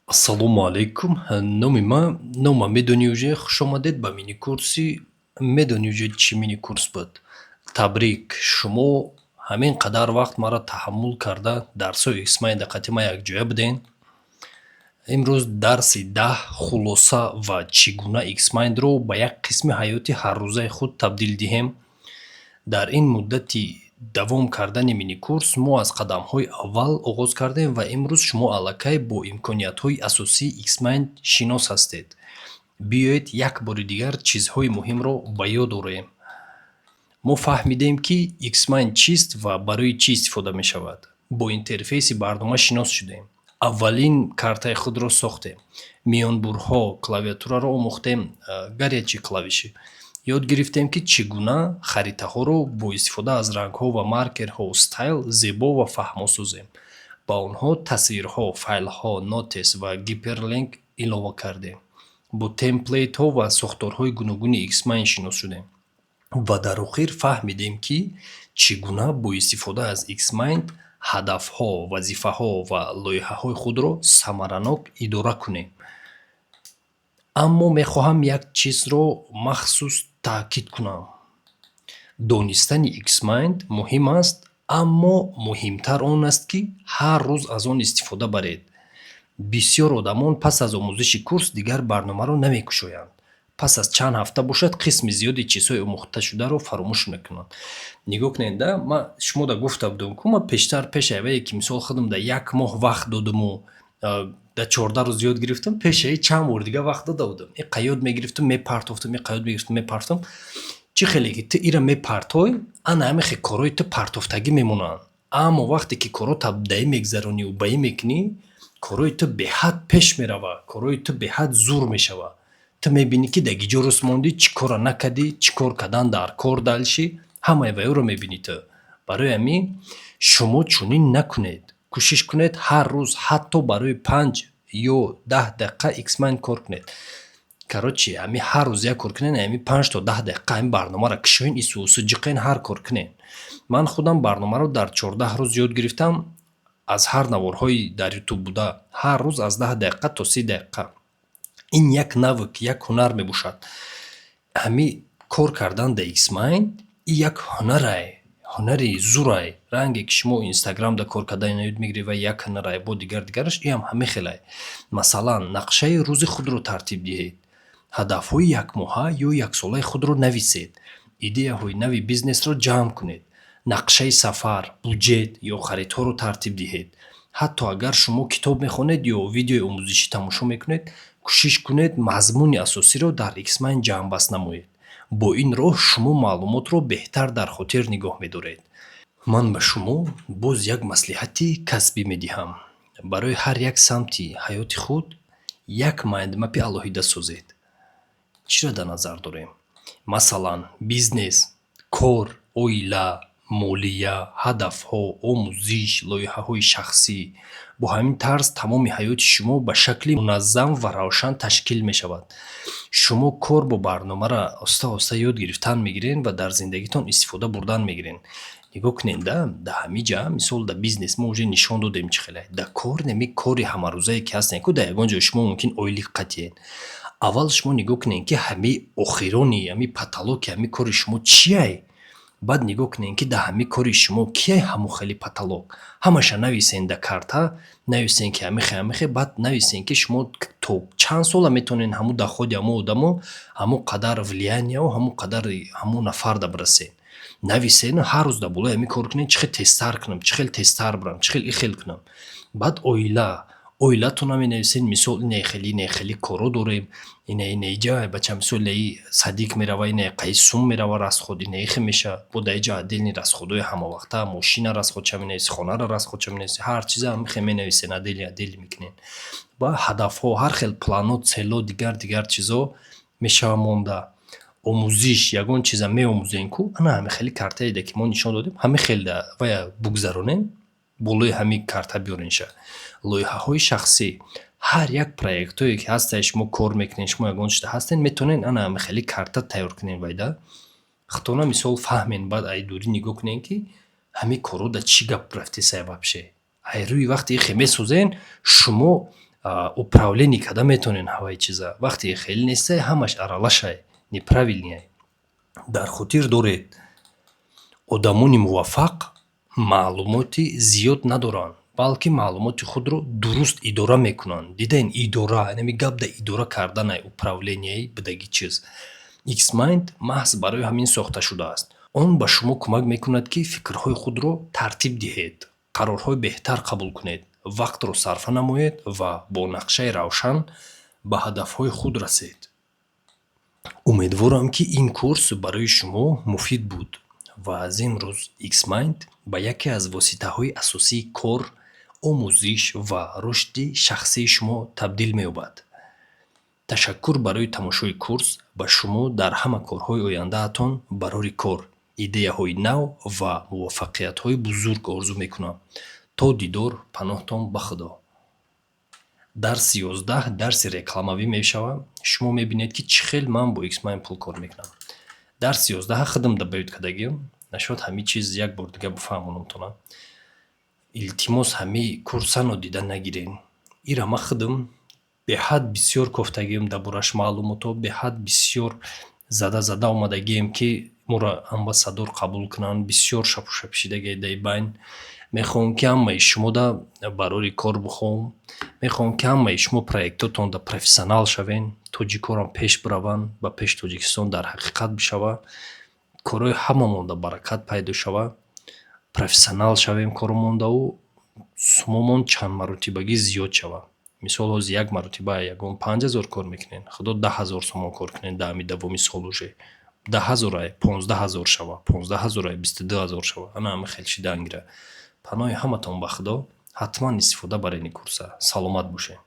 Ассалому алайкум. Номи ман Нома медонӣ уже. Хушомадед ба мини-курси. Медонӣ уже, чӣ мини-курс буд? Табрик, шумо ҳамин қадар вақт маро таҳаммул карда, дарсҳои Xmind қати ман якҷоя будем. Имрӯз дарси 10: хулоса ва чӣ гуна Xmind-ро ба як қисми ҳаёти ҳаррӯзаи худ табдил диҳем. Дар ин муддати давом кардани мини-курс мо аз қадамҳои аввал оғоз кардем ва имрӯз шумо аллакай бо имкониятҳои асосии Xmind шинос ҳастед. Биёед, як бори дигар чизҳои муҳимро ба ёд орем. Мо фаҳмидем, ки Xmind чист ва барои чӣ истифода мешавад. Бо интерфейси барнома шинос шудем, аввалин картаи худро сохтем, миёнбурҳо, клавиатураро омӯхтем, горячие клавиши ёд гирифтем, ки чӣ гуна харитаҳоро бо истифода аз рангҳо ва маркерҳо, style зебо ва фаҳмо созем, ба онҳо тасвирҳо, файлҳо, notes ва гиперлинк илова кардем, бо темплейтҳо ва сохторҳои гуногуни Xmind шинос шудем ва дар охир фаҳмидем, ки чӣ гуна бо истифода аз Xmind ҳадафҳо, вазифаҳо ва лоиҳаҳои худро самаранок идора кунем. Аммо мехоҳам як чизро махсус таъкид кунам: донистани Xmind муҳим аст, аммо муҳимтар он аст, ки ҳар рӯз аз он истифода баред. Бисёр одамон пас аз омӯзиши курс дигар барномаро намекушоянд. Пас аз чанд ҳафта бошад, қисми зиёди чизҳои омӯхташударо фаромӯш мекунанд. Нигоҳ кунед да, ман шумода гуфта будам ку, ман пештар, пеш авае ки, мисол, худам да як моҳ вақт додуму да 14 рӯз ёд гирифтам, пешаи чанд бор дига вақт дода будам, иқа ёд мегирифтам, мепартофтам, иқа ёд мегирифтам, мепартофтам. Чӣ хеле ки ту ира мепартой, ана ҳамин хел корҳои ту партофтагӣ мемонанд. Аммо вақте ки корҳо табдаӣ мегзарониву баӣ мекунӣ, корҳои ту беҳад пеш меравад, корҳои ту беҳад зур мешавад. Ту мебинӣ, ки дар гиҷо рост мондӣ, чӣ корро накардӣ, чӣ кор кардан дар кор, дальше ҳамаи ваёро мебинӣ ту. Барои ҳамин шумо чунин накунед. Кӯшиш кунед, ҳар рӯз ҳатто барои 5 ё 10 дақиқа Xmind кор кунед. Короче, ҳамин ҳар рӯз як кор кунед, ҳамин 5 то 10 дақиқа ҳамин барномаро кушоен, ису-усу ҷиқен, ҳар кор кунед. Ман худам барномаро дар 14 рӯз ёд гирифтам, аз ҳар наворҳои дар Ютуб буда, ҳар рӯз аз 10 дақиқа то 30 дақиқа. Ин як навык, як ҳунар мебошад. Ҳамин кор кардан дар Xmind як ҳунарай, ҳунари зурай. Ранге ки шумо Инстаграмда кор кардан ёд мегиред ва як ҳунарай, бо дигар дигараш иам ҳамин хелай. Масалан, нақшаи рӯзи худро тартиб диҳед, ҳадафҳои якмоҳа ё яксолаи худро нависед, идеяҳои нави бизнесро ҷамъ кунед, нақшаи сафар, буҷет ё харидҳоро тартиб диҳед. Ҳатто агар шумо китоб мехонед ё видеои омӯзишӣ тамошо мекунед, кӯшиш кунед мазмуни асосиро дар Xmind ҷамъбаст намоед. Бо ин роҳ шумо маълумотро беҳтар дар хотир нигоҳ медоред. Ман ба шумо боз як маслиҳати касбӣ медиҳам: барои ҳар як самти ҳаёти худ як mindmap и алоҳида созед. Чиро дар назар дорем? Масалан, бизнес, кор, оила, молия, ҳадафҳо, омӯзиш, лоиҳаҳои шахсӣ. Бо ҳамин тарз тамоми ҳаёти шумо ба шакли муназзам ва равшан ташкил мешавад. Шумо кор бо барномаро оста оста ёд гирифтан мегиред ва дар зиндагитон истифода бурдан мегиред. Нигоҳ кунед да, дар ҳамин ҷа, мисол, дар бизнес мо уже нишон додем, чӣ хеле дар кор, нами кори ҳамарӯзае ки ҳастем ку, дар ягон ҷой шумо мумкин ойлиқ қатиед. Аввал шумо нигоҳ кунед, ки ҳамин охирони ҳамин потолок и ҳамин кори шумо чиай. Баъд нигоҳ кунед, ки дар ҳамин кори шумо кияй ҳамон хели потолок. Ҳамаша нависен дар карта, нависен, ки ҳамихе, ҳамихе. Баъд нависен, ки шумо то чанд сола метавонед ҳамун доходи ҳамун одамо, ҳамун қадар влияние у ҳамун қадари ҳамун нафарда бирасед. Нависен, ҳар рӯз дар болои ҳамин кор кунед: чӣ хел тезтар кунам, чӣ хел тезтар бирам, чӣ хел ин хел кунам. Баъд оила, оилатонро менависед. Мисол, ине хели, ине хели коро дорем, ине, ине иҷа бача, мисол, инаи садик мерава, ине қаи сум мерава, расход ине ихе мешавад. Бо дар иҷа отдельный расход ҳои ҳамавақта, мошина расход ша менависед, хонаро расход ша менависед, ҳар чиза ҳамихе менависед, отдельный отдельный мекунед. Ба ҳадафҳо, ҳар хел план о, цель о, дигар дигар чизо мешава монда. Омӯзиш, ягон чиза меомӯзем ку, ана ҳамин хели картаеда, ки мо нишон додем, ҳамин хел вая бугзаронем, болои ҳамин карта биёренша. Лоиҳаҳои шахсӣ, ҳар як проектҳое, ки ҳастае, шумо кор мекунед, шумо ягон чизда ҳастед, метавонед ана ҳамин хели карта тайёр кунед, вайда худтона, мисол, фаҳмед. Баъд ай дурӣ нигоҳ кунед, ки ҳамин корҳо дар чӣ гап рафтесай вообще. Ай рӯи вақте ихе месозен, шумо Управление карда метавонен ҳаваи чиза. Вақте хеле нестай, ҳамаш аралашай, неправильный. Дар хотир доред, одамони муваффақ маълумоти зиёд надоранд, балки маълумоти худро дуруст идора мекунанд. Дидаен, идора, инами гап да идора карданай, управления будаги чиз. Xmind маҳз барои ҳамин сохта шудааст. Он ба шумо кӯмак мекунад, ки фикрҳои худро тартиб диҳед, қарорҳои беҳтар қабул кунед, вақтро сарфа намоед ва бо нақшаи равшан ба ҳадафҳои худ расед. Умедворам, ки ин курс барои шумо муфид буд ва аз имрӯз Xmind ба яке аз воситаҳои асосии кор, омӯзиш ва рушди шахсии шумо табдил меёбад. Ташаккур барои тамошои курс. Ба шумо дар ҳама корҳои ояндаатон барори кор, идеяҳои нав ва муваффақиятҳои бузург орзу мекунам. То дидор, паноҳтон ба Худо. Дарси 11 дарси рекламавӣ мешавад. Шумо мебинед, ки чӣ хел ман бо Xmind пул кор мекунам. Дарси 11 худам да баёд кардагиам. Нашуд, ҳамин чиз як бор дига бифаҳмонамтона. Илтимос, ҳамин курса нодида нагирен. Ира ман худам беҳад бисёр кофтагиам дар бораш маълумотҳо, беҳад бисёр зада зада омадагием, ки моро амбассадор қабул кунанд, бисёр шапушапишидагиай дар байн. Мехоҳам, ки ҳамаи шумода барори кор бихоҳам. Мехоҳам, ки ҳамаи шумо проектотонда профессионал шавен, тоҷикорам пеш бираванд, ба пеши Тоҷикистон дар ҳақиқат бишава, корҳои ҳамамонда баракат пайдо шава, профессионал шавем коромондаву сумомон чандмаротибагӣ зиёд шава. Мисол, ҳозир як маротиба ягон 5000 кор мекунен, худо, 10 000 сомон кор кунен дар ҳамин давоми сол, уже 10 000-ай 15 000 шава, 15 000-ай 22 000 шава. Ана ҳамин хел шидан гира. Паноҳи ҳаматон ба Худо. Ҳатман истифода баред ин курса. Саломат бошед.